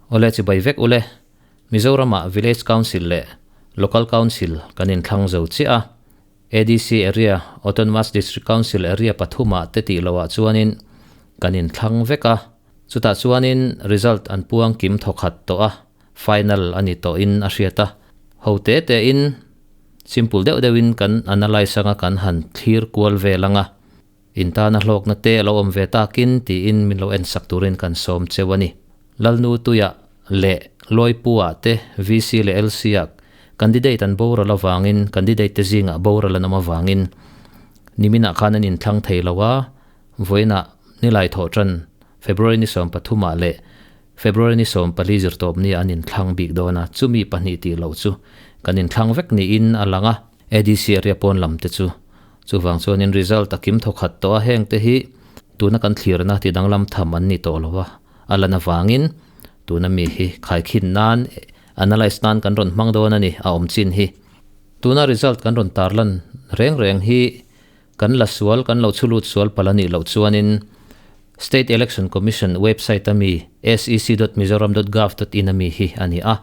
Awle chibai vek ule, Mizoramah Village Council leh Local Council kan inthlang zo chiah a, ADC area, Autonomous District Council area pathumah te tih loah chuanin kan inthlang vek a, chutah chuanin result an puang kim thawkhat tawh a, final a ni tawhin a hriat a, ho te tein simple deuh deuhin kan analyse anga kan han thlir kual vel anga. In tana hlawkna te a lo awm ve takin tiin min lo en sak turin kan sawm cheu a ni. Lalnu Tuia leh Lawipua te VC leh LC ah candidate an boral avangin candidate te zingah boral an awm avangin niminah khan an inthlang thei lo a, vawiinah nilai thawh tan February ni 13 ah leh February ni 14 zirtawpni ah an inthlang bik dawn a, chumi pahnih tih loh chu kan inthlang vek niin a lang a. ADC area pawn lam te chu. Chuvang chuanin result a kim thawkhat tawh a, heng te hi tuna kan thlirna ti danglam tham an ni tawh lo a, a lan avangin tuna mi hi khaikhin nan, analyse nan kan rawn hmang dawn a ni, a awm chin hi. Tuna result kan rawn tarlan reng reng hi kan la sual, kan lo chhulut sual palh a nih loh chuanin State Election Commission website a mi sec.mizoram.gov.in a mi hi a ni a.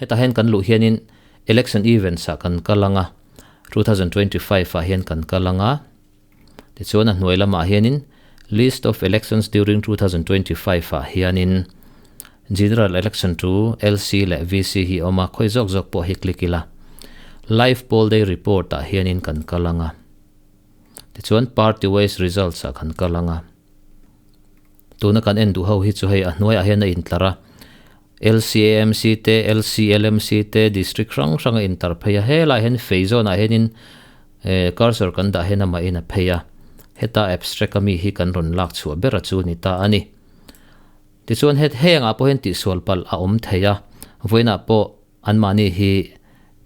Hetah hian kan luh hianin Election events ah kan kal ang a, 2025 ah hian kan kal ang a, tichuan a hnuai lamah hianin List of elections during 2025 ah hianin General Election to LC leh VC hi a awm a, khawi zawk zawk pawh hi click ila. Live poll day report ah hianin kan kal ang a, tichuan party wise results ah kan kal ang a. Tuna kan en duh ho hi chu hei a hnuaiah hian a intlar a, LCAMC te, LCLMC te, district hrang hrang a intar phei a, helaiah hian fei zawnah hianin cursor kan dah hian amahin a phei a, heta abstract a mi hi kan rawn lak chhuah ber a chu ni ta a ni. Tichuan het hengah pawh hian tihsual palh a awm thei a, vawiinah pawh anmahni hi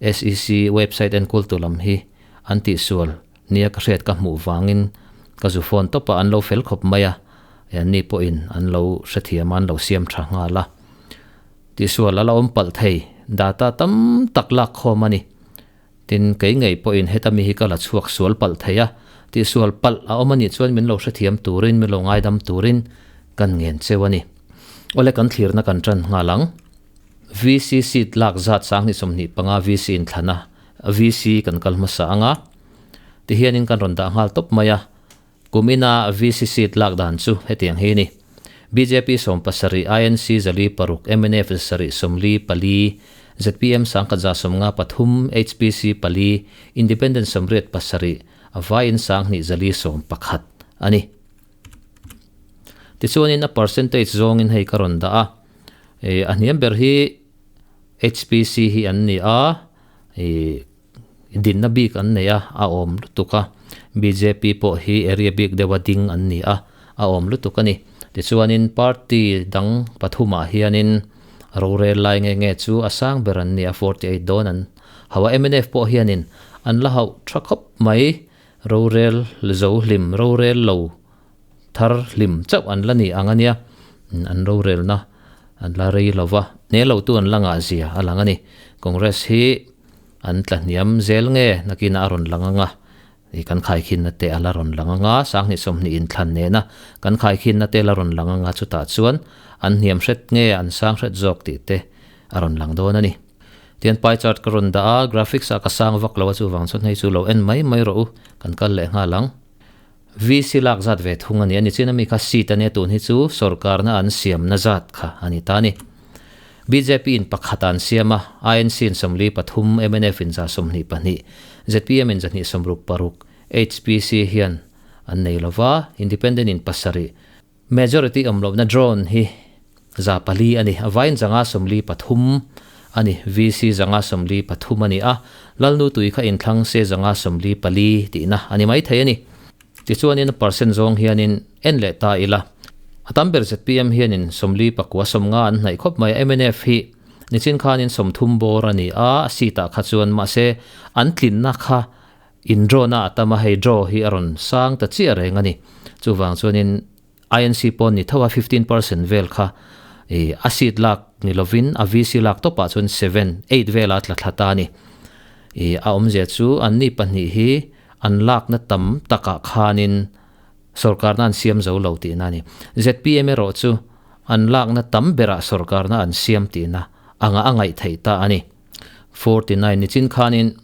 SEC website enkultu lam hi an tihsual nia ka hriat ka hmuh vangin ka zu phone tawp a, an lo fel khawp mai a, anni pawhin an lo hrethiam a, an lo siam tha nghal a. Tihsual a la awm palh thei, data tam tak lak khawm a ni. Tin, kei ngei pawhin heta mi hi ka la chhuak sual palh thei a, tihsual palh a awm a nih chuan min lo hrethiam turin, min lo ngaidam turin kan ngen cheu a ni. Awle kan thlirna kan tan nghal ang. VC seat lak zat 2025 VC inthlana VC kan kal hmasa ang a, tihianin kan rawn dah nghal tawp mai a, kum ina VC seat lak dan chu hetiang hi a ni. Bjp 17, INC 46, mnf 7, 44, zpm 1153, HPC pali, Independent 87, a vaiin 2411 a ni. Tichuanin a percentage zawngin hei ka rawn dah a. Ih a hniam ber hi HPC hi an ni a, ih dinna bik an nei a, a awm lutuk a, bjp pawh hi area bik deuha ding an ni a, a awm lutuk a ni. Tichuanin party dang pathumah hianin rorel lai nge nge chu a sang ber an ni a, 48 dawn an hauh a, mnf pawh hianin an la hauh tha khawp mai, rorel zo hlim, rorel lo Thar hlim chauh an la ni ang a nia, an rorelna an la rei lo va, hne lo tu an la ngah zia a lang a ni. Congress hi an tla hniam zel nge nakinah a rawn lang ang a, i kan khaikhinna te a la rawn lang ang a, 2020 inthlan nena kan khaikhinna te a la rawn lang ang a, chutah chuan an hniam hret nge an sang hret zawk tih te a rawn lang dawn a ni. Tian pie chart ka rawn dah a, graphics ah ka sang vak lo a, chuvang chuan hei chu lo en mai mai rawh u, kan kal leh nghal ang. VC lak zat ve thung a ni a, nichin ami kha seat a nia tun hi chu sorkarna an siamna zat kha a ni ta a ni. Bjp in pakhat an siam a, INC in 43, mnf in 22, zpm in 166, HPC hian an nei lo va, Independent in pasarih, Majority awm lohna drone hi 400 a ni, a vaiin 143 a ni, VC 143 a ni a, Lalnu tui kha inthlang se 144 tihna a ni maithei a ni. Tichuanin a percent zawng hianin en leh ta ila, a tam ber zpm hianin 49 50 an hnaih khawp mai a, mnf hi nichin khanin 30 bawr a ni a, a seat ah kha chuan mahse an tlinna kha In draw na a tam a, hei draw hi a rawn sang ta chiah reng a ni. Chuvang chuanin INC pawn ni tho a 15% vel kha i a seat lak ni lovin a VC lak tawpah chuan seven, eight vela a tla thla ta a ni. I a awmzia chu anni pahnih hi an lakna tam takah khanin sorkarna an siam zo lo tihna a ni. Zpm erawh chu an lakna tam berah sorkarna an siam tihna anga a ngaih theih ta a ni. 49 nichin khanin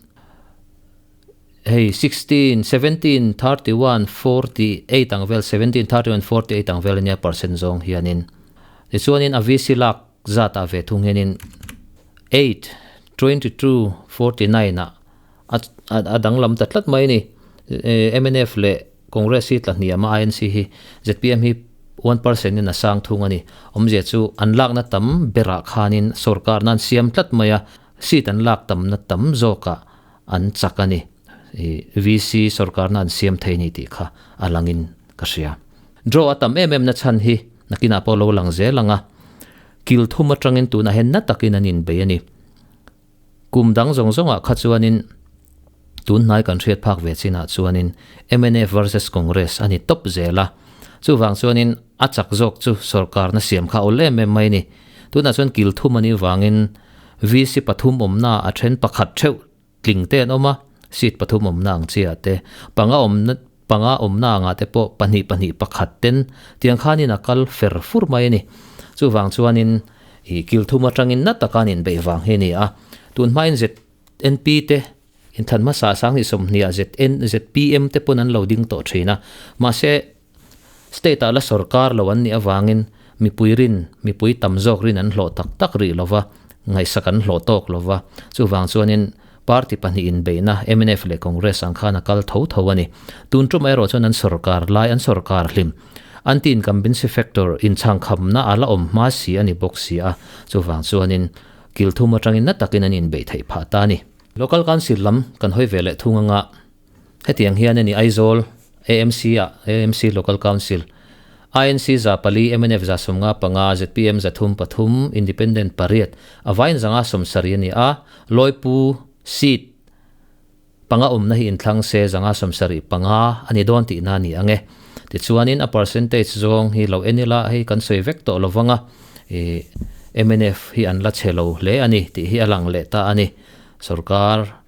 hei 16, 17, 31, 48 ang vel, 17, 31, 48 ang vel ania percent zawng hianin. Tichuanin a VC lak zatah ve thung hianin 8, 22, 49 ah a a danglam ta tlat mai a ni. Mnf leh Congress hi tla hniam a, INC hi zpm hi 1% in a sang thung a ni. Awmzia chu an lakna tam berah khanin sorkarna an siam tlat mai a, seat an lak tamna tam zawkah an chak a ni. VC sorkarna an siam thei ni tih kha a langin ka hria. Draw a tam em em na chhan hi nakinah pawh lo lang zel ang a, kil thum atangin tunah hian na takin an inbei a ni. Kum dang zawng zawngah kha chuanin tun hnai kan hriat phak ve chinah chuanin mnf versus Congress a ni tawp zel a. Chuvang chuanin a chak zawk chu sorkarna siam kha awl em em mai a ni. Tunah chuan kil thum a nih vangin VC pathum awmna a then pakhat theuh tling te an awm a, seat pathum awmna ang chiah te, panga awmna panga awmna angah te pawh pahnih pahnih pakhat ten tiang khanin a kal fer fur mai a ni. Chuvang chuanin ih kil thum atangin na taka an inbeih vang hi a ni a. Tun hmain ZNP te inthan hmasa sanghnih sawmhniah ZN ZPM te pawn an lo ding tawh thin a. Mahse state ah la sorkar lo an nih avangin mipui rin mipui tam zawk rin an hlawh tak tak rih lova, ngaihsak an hlawh tawk lova. Chuvang chuanin Party pahnih inbeihna mnf leh Congress ang khan a kal tho tho a ni. Tun tum erawh chuan an sorkar lai an sorkar hlim. Anti-incumbency factor inchhangkhamna a la awm hma si a ni bawk si a, chuvang chuanin kil thum atangin na takin an inbeih theih phah ta a ni. Local Council lam kan hawi ve leh thung anga hetiang hian a ni Aizawl AMC ah AMC Local Council INC 400, mnf 75, zpm 33, Independent pariat, a vain 170 a ni a, Lawipu seat panga awmna hi inthlang se 175 a ni dawn tihna a ni ang e. Tichuanin a percentage zawng hi lo en ila hei kan sawi vek tawh lovang a, ih mnf hi an la chhe lo hle a ni tih hi a lang leh ta a ni. Sorkar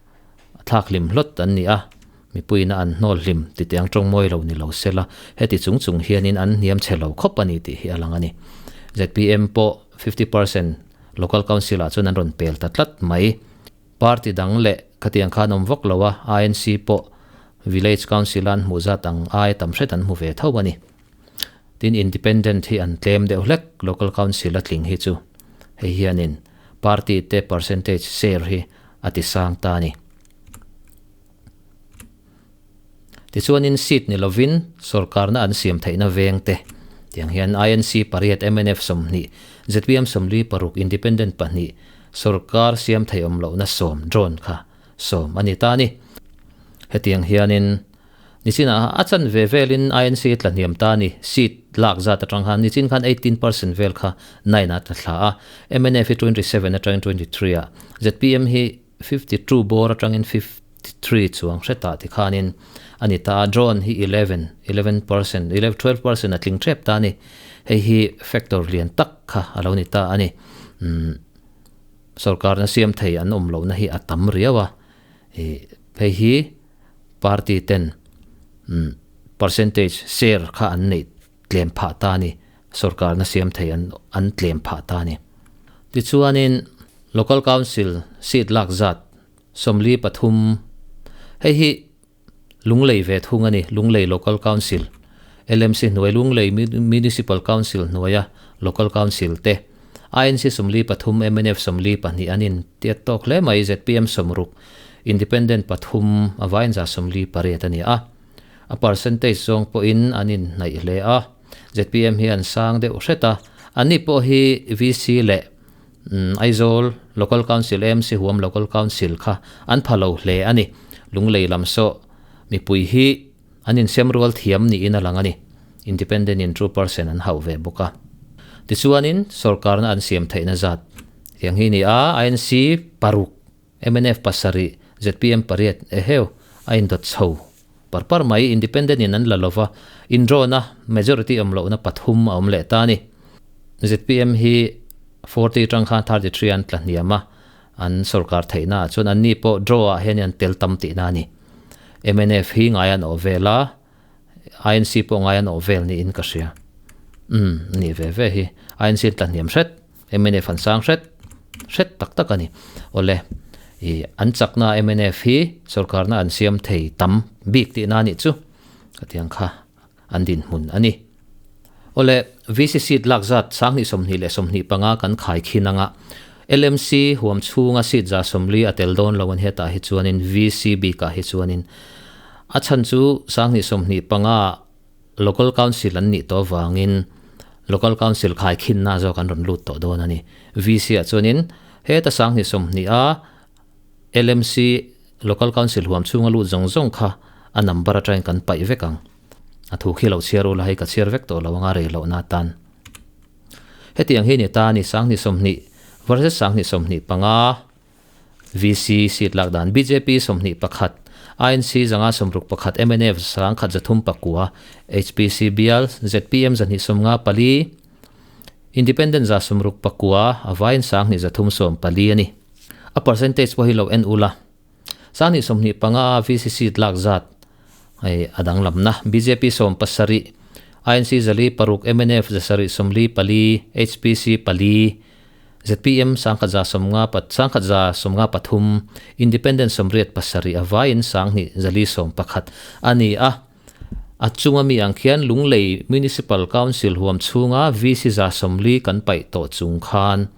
thlak hlim hlawt an ni a. Mipuiina an hnawl hlim ti tiang tawng mawi lo ni lo sela, heti chung chung hianin an hniam chhe lo khawp a ni tih hi a lang a ni. Zpm pawh 50% Local Council ah chuan an rawn pel ta tlat mai. Party dang leh khatiang khan awm vak lo a, INC pawh Village Council a an hmuh zat ang ai tam hret an hmu ve tho a ni. Tin Independent hi an tlem deuh hlek Local Council a tling hi chu hei hianin party te percentage share hi a ti sang ta a ni. Tichuanin seat ni lovin sorkarna an siam theihna veng te tiang hian INC pariat, mnf 20, zpm 46, Independent pahnih, sorkar siam theih awm lohna sawm, drone kha sawm a ni ta a ni. Hetiang hianin nichinah a chanve velin INC tla hniam ta a ni, seat lak zat atang khan nichin khan 18% vel kha nine ah tla thla a, mnf hi 27 atangin 23 ah, zpm hi 52 bawr atangin 53 chuang hretah tikhanin a ni ta a, drone hi 11, 11%, 12% a tling tep ta a ni. Hei hi factor lian tak kha a lo ni ta a ni. Umm sorkarna siam thei an awm lohna hi a tam riau a, ih hei hi party ten umm percentage share kha an neih tlem phah ta a ni, sorkarna siam thei an an tlem phah ta a ni. Tichuanin Local Council seat lak zat 43, hei hi Lunglei ve thung a ni, Lunglei Local Council, LMC hnuai Lunglei Municipal Council hnuaia Local Council te, INC 43, mnf 42 an intiat tawk hle mai, zpm 60, Independent pathum a vainza 48 a ni a. A percentage zawng pawhin an inhnaih hle a, zpm hi an sang deuh hret a, anni pawh hi VC leh Aizawl Local Council, AMC huam Local Council kha an pha lo hle a ni. Lunglei lam saw mipui hi an insem rual thiam niin a lang a ni. Independent in 2% an hauh ve bawk a. Tichuanin sorkarna an siam theihna zat tiang hi a ni a, INC paruk, Mnf pasarih, zpm pariat eheu a indawt chho par par mai. Independent in an la lova, indrawn-a majority awm lohna pathum a awm leh ta a ni. Zpm hi 40 atang khan 33 an tla hniam a, an sorkar theihna ah chuan anni pawh draw ah hian an tel tam tihna a ni. Mnf hi ngai an awh vel a, INC pawh ngai an awh vel niin ka hria. Umm ni ve ve hi. INC an tla hniam hret, mnf an sang hret, hret tak tak a ni. Awle, ih an chakna mnf hi sorkarna an siam thei tam bik tihna a nih chu. Khatiang kha an dinhmun a ni. Awle, VC seat lak zat sanghnih 25 25 kan khai khin anga LMC huam chhunga seat 140 a tel dawn lo an hetah hi chuanin VC bikah hi chuanin a chhan chu 2025 Local Council an nih tawh avangin Local Council khaikhinna zawk an rawn lut tawh dawn a ni. VC ah chuanin heta 2020 a LMC Local Council huam chhunga lut zawng zawng kha a number atangin kan paih vek ang. A thu khi lo chhiar ula hei ka chhiar vek tawh lo anga rei lohna atan. Hetiang hi ni ta a ni 2020 versus 2025. VC seat lak dan bjp 21, INC 561, mnf 1309, HPC bial zpm 254, Independent 69, a vaiin 2314 a ni. A percentage pawh hi lo en ula. 2025 a VC seat lak zat hei a danglamna bjp 17, INC 46, mnf 794, HPC pali, Zpm 1150 pat 1153, Independent 87 a vaiin 2411 a ni a. A chunga mi ang khian Lunglei Municipal Council huam chhunga VC 40 kan paih tawh chung khan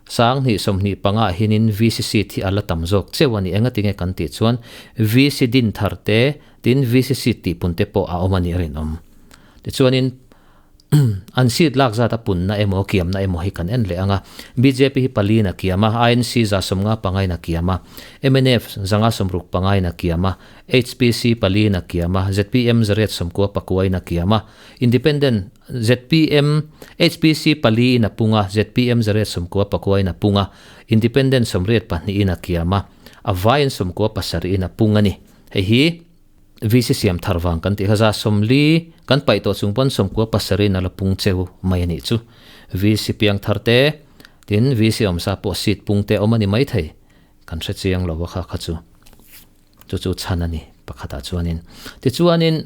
2025 ah hinin VC seat hi a la tam zawk cheu a ni. Engatinge kan tih chuan VC din thar te tin VC seat tihpun te pawh a awm a nih a rinawm. Tichuanin. An seat lak zat a punna emaw kiamna emaw hi kan en leh ang a. Bjp hi paliin a kiam a, INC 55 in a kiam a, mnf 565 in a kiam a, HPC paliin a kiam a, zpm 899 in a kiam a, Independent zpm HPC pali in a pung a, zpm 899 in a pung a, Independent 82 in a kiam a, a vaiin 97 in a pung a ni. Hei hi. VC siam thar vang kan tih kha 40 kan paih tawh chung pawn 97 in a la pung cheu mai a nih chu. VC piang thar te tin VC awmsa pawh seat pung te awm a ni maithei kan hre chiang lo a kha kha chu chu chu chhan a ni pakhatah chuanin. Tichuanin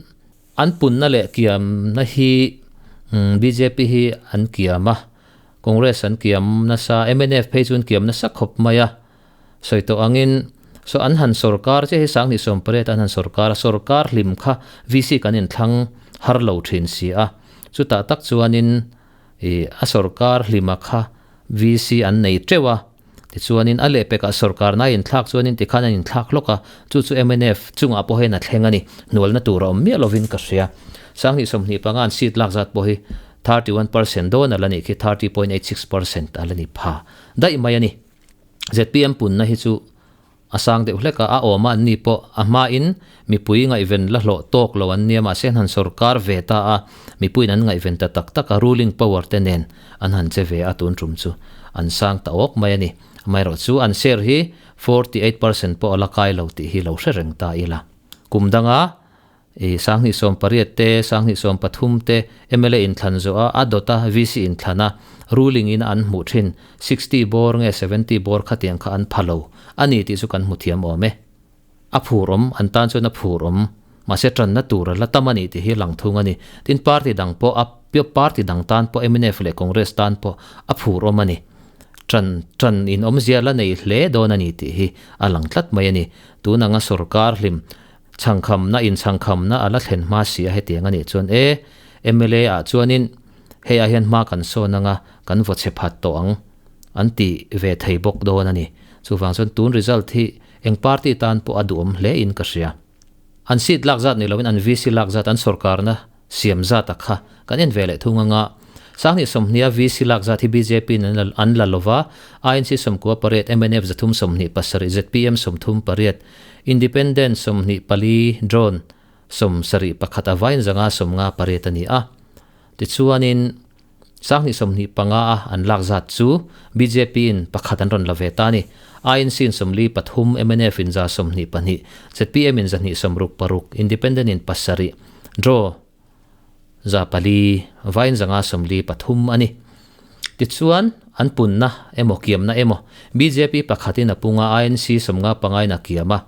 an punna leh kiamna hi bjp hi an kiam a, Congress an kiam nasa, mnf phei chu an kiam nasa khawp mai a. Sawi tawh angin, saw an han sorkar chiah hi 2018 an han sorkar a, sorkar hlim kha VC kan inthlang har lo thin si a, chutah tak chuanin ih a sorkar hlima kha VC an nei teuh a, tichuanin a lehpekah sorkarna a inthlak chuanin tikhan an inthlak hlawk a, chu chu mnf chungah pawh hian a thleng a ni, hnualna tur a awm miah lovin ka hria. 2025 an seat lak zat pawh hi 31% dawn a la nih khi, 30.86% a la ni pha daih mai a ni. Zpm punna hi chu a sang deuh hlek a, a awm a an ni pawh a hmain mipui ngaihven la hlawh tawk lo an nia mahse an han sorkar ve ta a, mipuiin an ngaihven ta tak tak a, ruling power te nen an han che ve a tun tum chu an sang ta awk mai a ni. Amaherawh chu an share hi 48% pawh a la kai lo tih hi lo hre reng ta ila. Kum danga I 2018 te, 2013 te mla inthlan zawh a, a dawt a VC inthlan a, ruling in a an hmuh thin, 60 bawr nge 70 bawr khatiang kha an pha lo a ni tih chu kan hmu thiam awm e. A phur awm, an tan chuan a phur awm, mahse tanna tur a la tam a ni tih hi lang thung a ni. Tin party dang pawh a party dang tan pawh mnf leh Congress tan pawh a phur awm a ni. Tan tan in awmzia la nei hle dawn a ni tih hi a lang tlat mai a ni. Tun anga sorkar hlim Chhangkhamna in chhangkhamna a la thlen hma si a hetiang a nih chuan e, mla ah chuanin hei ah hian hma kan sawn anga kan vaw chhe phat tawh ang an ti ve thei bawk dawn a ni. Chuvang chuan tun result hi eng party tan pawh a duhawm hle in ka hria. An seat lak zat ni loin an VC lak zat an sorkarna siam zat a kha kan en ve leh thung anga 2020 a VC lak zat hi bjp in an la lova, INC 98, mnf 327, zpm 38, Independent 24, Drone 71 a vain 558 a ni a. Tichuanin 2025 a an lak zat chu bjp in pakhat an rawn la ve ta a ni. INC in 43, mnf in 122, zpm in 266, Independent in pasarih, Draw 400, vain 593 a ni. Tichuan, an punna emaw kiamna emaw bjp pakhatin a pung a, INC 55 in a kiam a.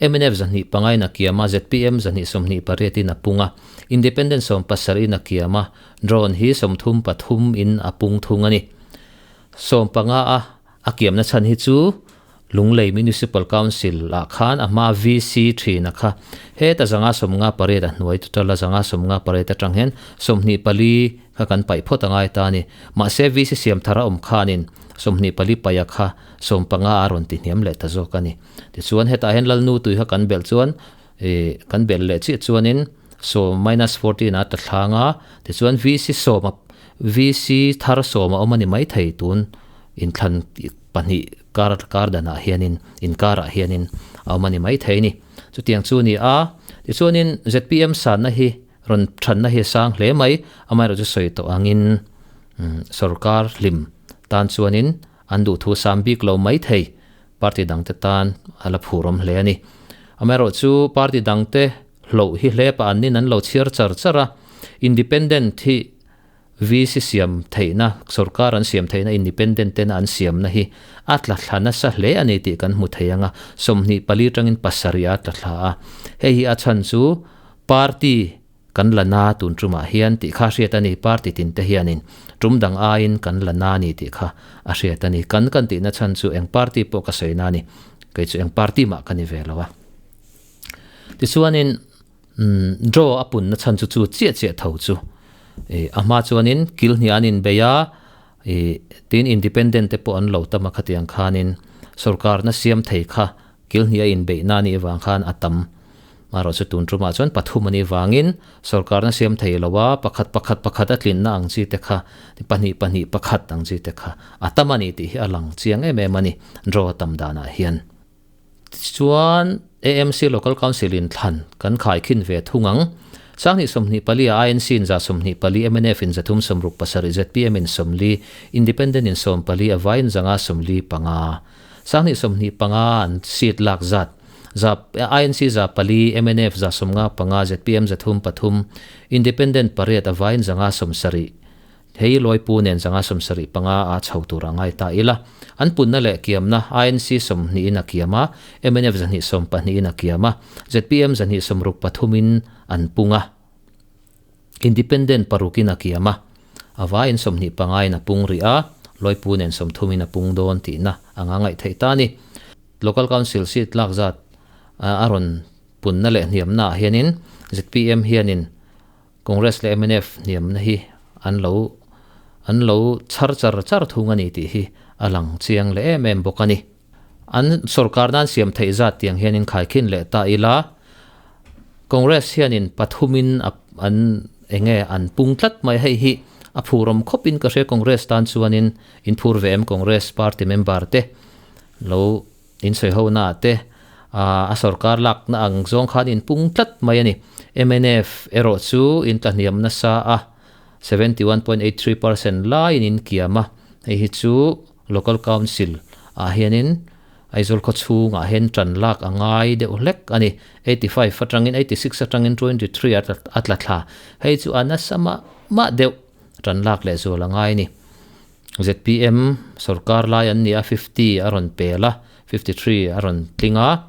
Mnf 205 in a kiam a, zpm 228 in a pung a, Independent 70 in a kiam a, Drone hi 33 in a pung thung a ni. 15 a a kiamna chhan hi chu Lunglei Municipal Council ah khan a hma VC thin a kha. Heta 158 a hnuai total a 158 atang hian 24 kha kan paih phawt a ngai ta a ni. Mahse VC siam thar a awm khanin 24 paih a kha 15 a rawn ti hniam leh ta zawk a ni. Tichuan hetah hian Lalnu tui kha kan belh chuan ih kan belh leh chiah chuanin sawm minus 14 a ta thlang a, tichuan VC sawm a VC thar sawm a awm a ni maithei tun inthlan pahnih kar kar danah hianin inkarah hianin a awm a ni maithei a ni. Chutiang chu a ni a, tichuanin zpm sanna hi rawn thanna hi a sang hle mai, amaherawhchu chu sawi tawh angin sorkar hlim tan chuanin an duhthu sam bik lo maithei. Party dangte tan a la phurawm hle a ni. Amaherawhchu party dangte hloh hi hlepa an nin an lo chhiar char char a, Independent hi VC siam theihna, sorkar an siam theihna Independent tena an siamna hi a tla thla nasa hle a ni tih kan hmu thei ang a, 24 tangin pasarih a tla thla a. Hei hi a chhan chu party Kan la na tun tumah hian tih kha hriat a ni, party tin te hianin tum dang aiin kan la na ni tih kha a hriat a ni. Kan kan tihna chhan chu eng party pawh ka sawi na ni, kei chu eng party mah ka ni ve lo a. Tichuanin draw a punna chhan chu chu chiah chiah tho chu a hma chuanin kil hnih an inbei a, tin independent te pawh an lo tam a khatiang khanin sorkarna siam thei kha Kil hnih a inbeihna a nih vang khan a tam. Marawh chu tun tumah chuan pathum a nih vangin sorkarna siam thei lo a, pakhat pakhat pakhat a tlinna ang chi te kha, pahnih pahnih pakhat ang chi te kha a tam a ni tih hi a lang chiang em em a ni draw a tam danah hian. Tichuan AMC Local Council in thlan kan khaikhin ve thung ang. Sanghnih 24 ah INC in 124, mnf in 367, zpm in 40, Independent in 14, a vaiin 145. Sanghnih 25 an seat lak zat, za INC 4, mnf 75, zpm 303, Independent pariat a vaiin 170, hei Lawipu nen 175 a chho tur a ngai ta ila. An punna leh kiamna INC 20 in a kiam a, mnf 212 in a kiam a, zpm 263 in an pung a. Independent parukin a kiam a, a vaiin 25 in a pung rih a, Lawipu nen 30 in a pung dawn tihna anga ngaih theih ta a ni. Local Council seat lak zat a rawn punna leh hniamna ah hianin zpm hianin Congress leh mnf hniamna hi an lo an lo chhar char char thung a ni tih hi a lang chiang leh em em bawk a ni. An sorkar nan siam theih zat tiang hianin khaikhin leh ta ila, Congress hianin pathumin a an enge an pung tlat mai hei hi a phurawm khawpin ka hria Congress tan chuanin in phur ve em Congress party member te lo in sawi ho na ah te a sorkar lakna ang zawng khan in pung tlat mai a ni. Mnf erawh chu in tlahniam nasa a 71.83% laiin in kiam a, hei hi chu Local Council ah hianin Aizawl khaw chhungah hian tan lak a ngai deuh hlek a ni. 85 atangin 86 atangin 23 a a tla thla. Hei chu a nasa mah mah deuh tan lak leh zual a ngai a ni. Zpm sorkar lai an ni a, 50 a rawn pel a, 53 a rawn tling a.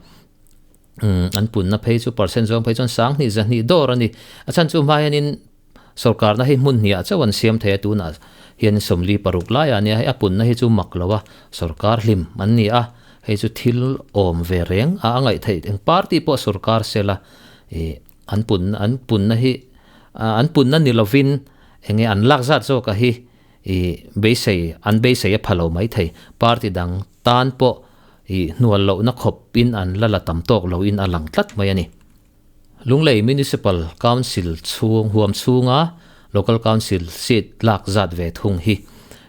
An punna phei chu percent zawng phei chuan 2000 200 dawr a ni. A chhan chu hma hianin Sorkarna hi hmun hniah chauh an siam thei a, tunah hian 46 laiah a nia, hei a punna hi chu mak lo a, sorkar hlim an ni a, hei chu thil awm ve reng a a ngaih theih eng party pawh sorkar sela ih an punna an punna hi an punna ni lovin eng nge an lak zat zawk a hi ih beisei an beisei a pha lo mai thei, party dang tan pawh ih hnual lohna khawp in an la la tam tawk lo in a lang tlat mai a ni. Lunglei Municipal Council chhung huam chhunga Local Council seat lak zat ve thung hi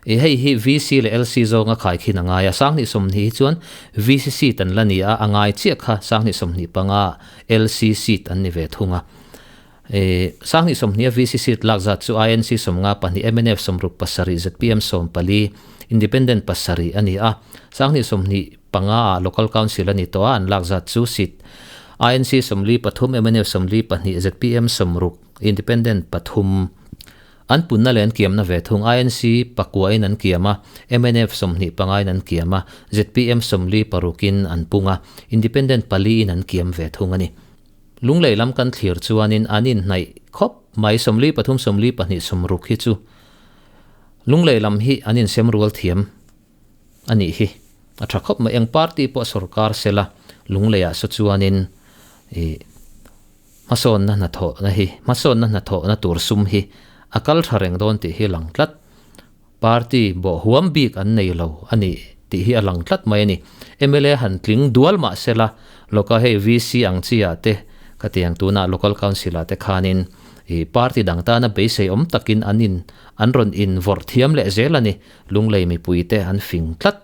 i hei hi VC leh LC zawnga khaikhin a ngai a, 2020 hi chuan VC seat an la ni a, a ngai chiah kha 2025 LC seat an ni ve thung a. I 2020 a VC seat lak zat chu INC 52, mnf 67, zpm 14, Independent pasarih a ni a, 2025 ah Local Council a ni tawh a, an lak zat chu seat INC 43, mnf 42, zpm 60, Independent pathum. An punna leh an kiamna ve thung INC pakuain an kiam a, mnf 25 in an kiam a, zpm 46 in an pung a, Independent pali in an kiam ve thung a ni. Lunglei lam kan thlir chuanin an inhnaih khawp mai, 43 42 60 hi chu Lunglei lam hi an insem rual thiam a nih hi. A tha khawp mai, eng party pawh sorkar sela Lungleiah saw chuanin ih hmasawnna hnathawhna hi, hmasawnna hnathawhna tur sum hi a kal tha reng dawn tih hi a lang tlat. Party bawh huam bik an nei lo a ni tih hi a lang tlat mai a ni. Mla han tling dual mah sela, loka hei VC ang chi ah te, khatiang tunah Local Council ah te khanin ih party dang tana beisei awm takin an in an rawn invawrh thiam leh zel a ni. Lunglei mipui te an fing tlat.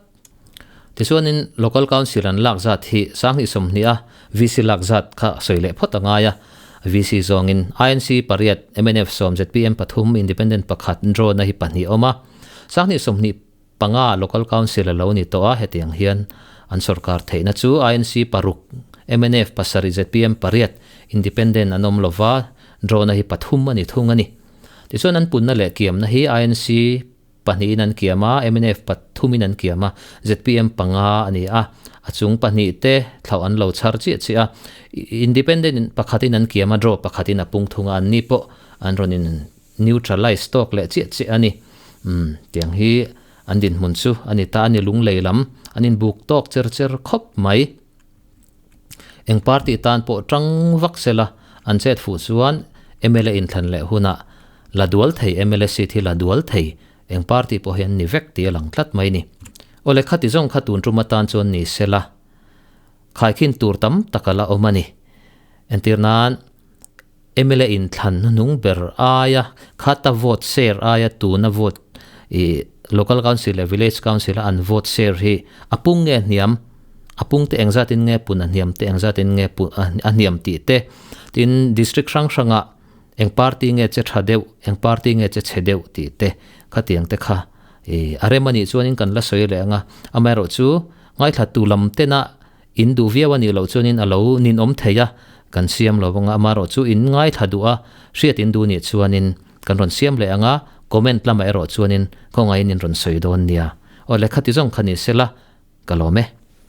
Tichuanin Local Council an lak zat hi 2020 a VC lak zat kha sawi leh phawt a ngai a. VC zawngin INC pariat, mnf 10, zpm pathum, Independent pakhat, Drone-a hi pahnih a awm a. 2025 Local Council a lo ni tawh a, hetiang hian an sorkar theihna chu INC paruk, mnf pasarih, zpm pariat, Independent an awm lova, Drone-a hi pathum a ni thung a ni. Tichuan an punna leh kiamna hi INC pahnihin an kiam a, mnf pathumin an kiam a, zpm panga a ni a, a chung pahnih te thlauh an lo chhar chiah chiah a, independent pakhatin an kiam a, draw pakhatin a pung thung a, anni pawh an rawn in neutralize tawk leh chiah chiah a ni. Umm, tiang hi an dinhmun chu a ni ta a ni, lunglei lam an inbuk tawk cher cher khawp mai. Eng party tan pawh tang vak sela an chet fuh chuan mla inthlan leh hunah la dual thei mla seat hi la dual thei eng party pawh hi an ni vek tih a lang tlat mai ni. Awle khati zawng kha tun tum atan chuan ni sela khaikhin tur tam tak a la awm a ni. Entir nan mla inthlan hnuhnung ber aia khata vote share aia tuna vote ih local council leh village council a an vote share hi a pung nge hniam a pung te engzat in nge pun a hniam te engzat in nge pun a hniam tih te tin district hrang hrangah eng party nge che tha deuh eng party nge che chhe deuh tih te khatiang te kha ih a rem anih chuanin kan la sawi leh ang a amaherawhchu ngaithla tu lam tena In duh viau a nih loh chuanin a lo ninawm thei a, kan siam lo vang a, amaherawhchu in ngaithla duh a, hriat in duh nih chuanin kan rawn siam leh ang a, comment lamah erawh chuanin khawngaihin in rawn sawi dawn nia. Aw lehkha ti zawng kha ni sela, ka lawm e.